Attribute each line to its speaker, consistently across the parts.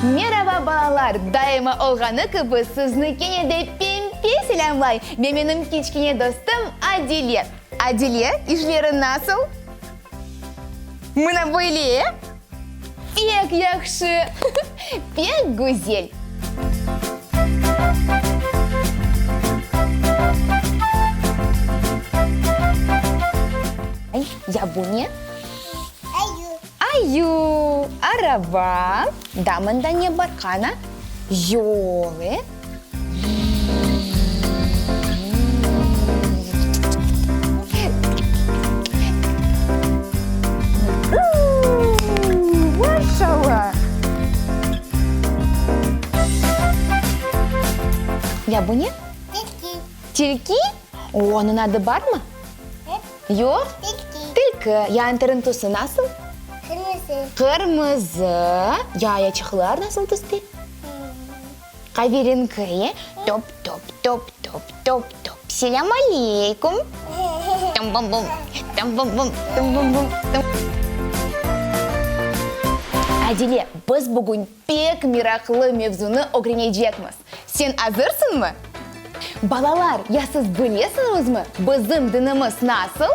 Speaker 1: Meraba, balalar! Daima olğanı kibi, sizni kene de Pempe selâmlay ve menim kiçkene dostum Adile. Adile, işleriñ nasıl? Mına böyle! Pek yahşı! Pek güzel! Ya bu ne?
Speaker 2: Ayu.
Speaker 1: Ayu, araba. Da mında ne bar? Qana? Yol, e? Maşallah! Ya bu ne?
Speaker 2: Tilki.
Speaker 1: Tilki? O, onıñ adı barmı? Yoq?
Speaker 2: Tilki.
Speaker 1: Tilki. Ya anterniñ tüsü nasıl?
Speaker 2: Qırmızı.
Speaker 1: Qırmızı. Ya ayaçıqlar nasıl tüste? Qaverenki, e? Top, top, top, top, top, top. Selâm aleyküm. Tım-bım-bım, tım-bım-bım, tım-bım-bım, tım. Adile, biz bugün pek meraqlı mevzunı ögrenecekmiz. Sen azırsıñmı? Balalar, ya siz bilesiñizmi, bizim dinimiz nasıl?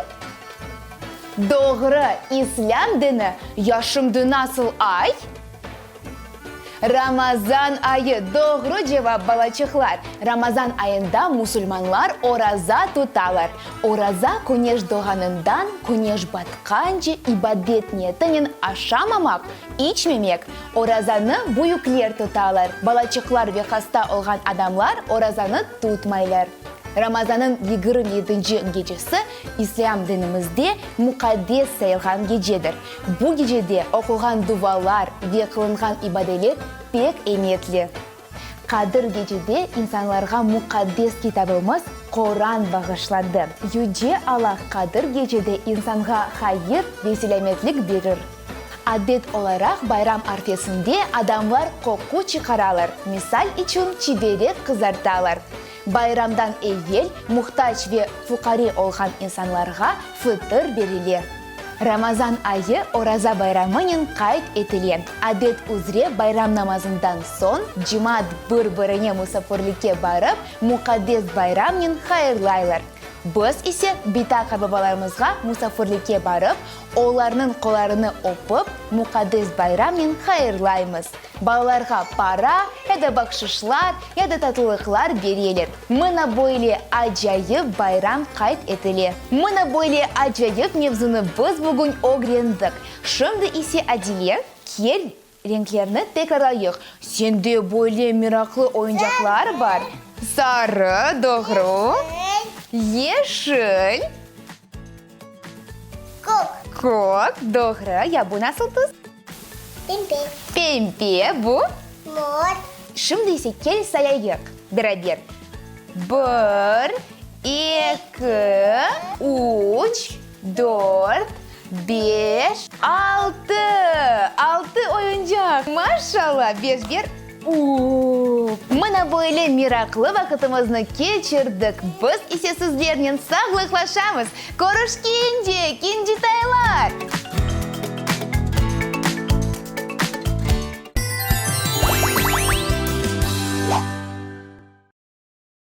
Speaker 1: Doğru, İslâm dini. Ya şimdi nasıl ay? Ramazan ayı, doğru cevap, balaçıqlar. Ramazan ayında musulmanlar oraza tutalar. Oraza küneş doğanından küneş batqance ibadet niyetinen aşamamaq, içmemek. Orazanı büyükler tutalar, balaçıqlar ve hasta olğan adamlar orazanı tutmaylar. Ramazanıñ 27-nci gecesi İslâm dinimizde muqaddes sayılğan gecedir. Bu gecede oqulğan duvalar ve qılınğan ibadeler pek emiyetli. Qadir gecede insanlarğa muqaddes kitabımız Qoran bağışlandı. Yüce Allah Qadir gecede insanğa hayır ve selâmetlik berir. Adet olaraq bayram arfesinde adamlar qoqu çıqaralar, misal içün çiberek qızartalar. Bayramdan evel muhtac ve fuqare olğan insanlarğa fıtır berile. Ramazan ayı Oraza bayramınen qayd etile. Adet üzre bayram namazından soñ cemaat bir-birine musafirlikke barıp, muqaddes bayramnen hayırlaylar. Biz ise bita-qartbabalarımızğa musafirlikke barıp, olarnıñ qollarını öpip, muqaddes bayramnen hayırlaymız. Balalarğa para, ya da bahşışlar, ya da tatlılıqlar bereler. Mına böyle acayip bayram qayd etile. Mına böyle acayip mevzunı biz bugün ögrendik. Şimdi ise Adile, kel, renklerni tekrarlayıq. Sende böyle meraqlı oyuncaqlar bar. Sarı, doğru. Yeşil.
Speaker 2: Kök.
Speaker 1: Kök, doğru. Ya bu nasıl tüs?
Speaker 2: Pembe.
Speaker 1: Pembe, bu?
Speaker 2: Mor.
Speaker 1: Şimdi ise kel sayayıq beraber. Bir, eki, üç, dört, beş, altı. Altı oyuncaq. Maşallah, beş, bir, üç. Mına böyle meraqlı vaqıtımıznı keçirdik. Biz ise sizlernen sağlıqlaşamız. Körüşkence, kincitaylar!